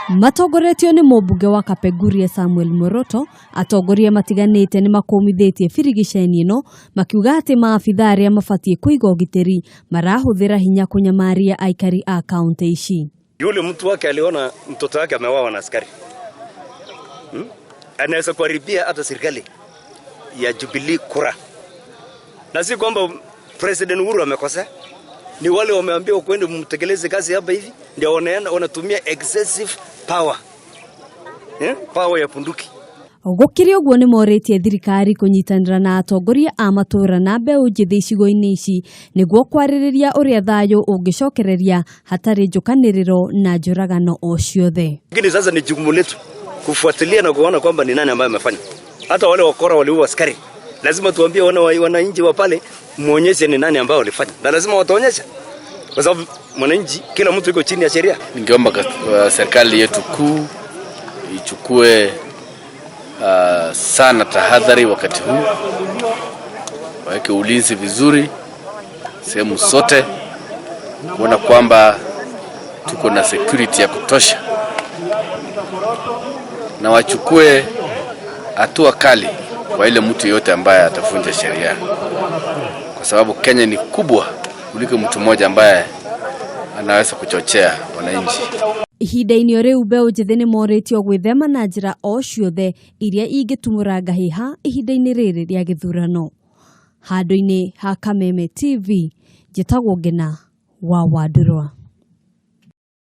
Matongoretio nĩ mũmbunge wa Kapenguria Samuel Moroto, atongoria matiganĩte nĩ makũmithĩtie birigiceni ĩno makiuga atĩ maabitha arĩa mabatiĩ kũiga ũgitĩri marahũthĩra hinya kũnyamaria aikari a kaunti ici. Yule mtu wake aliona mtoto wake amewawa na askari, Anaweza kuharibia hata serikali ya Jubilee kura, na si kwamba President Uhuru amekosea, ni wale wameambiwa kwenda mtekeleze kazi hapa hivi, ndio wanaenda wanatumia excessive power, Power ya bunduki. Gũkĩrĩ ũguo nĩ morĩtie thirikari kũnyitanĩra na atongoria a matũũra na mbeũ njĩthĩ icigo-inĩ ici nĩguo kwarĩrĩria ũrĩa thayũ ũngĩcokereria hatarĩ njũkanĩrĩro na njũragano o ciothe. Lakini sasa ni jukumu letu kufuatilia na kuona kwamba ni nani ambaye amefanya. Hata wale wakora waliua askari, lazima tuambie wana wananchi wa pale, muonyeshe ni nani ambao walifanya, na lazima wataonyesha, kwa sababu mwananchi, kila mtu yuko chini ya sheria. Ningeomba serikali yetu kuu ichukue sana tahadhari wakati huu, waweke ulinzi vizuri sehemu zote, kuona kwamba tuko na security ya kutosha, na wachukue hatua kali kwa ile mtu yeyote ambaye atavunja sheria, kwa sababu Kenya ni kubwa kuliko mtu mmoja ambaye anaweza kuchochea wananchi. Ihinda-inĩ o rĩu, mbeũ njĩthĩ nĩ morĩtio gwĩthema na njĩra o ciothe iria ingĩtumũra ngahĩha ihinda-inĩ rĩrĩ rĩa gĩthurano. Handũ-inĩ ha Kameme TV, njĩtagwo Ngina wa Wandũrwa.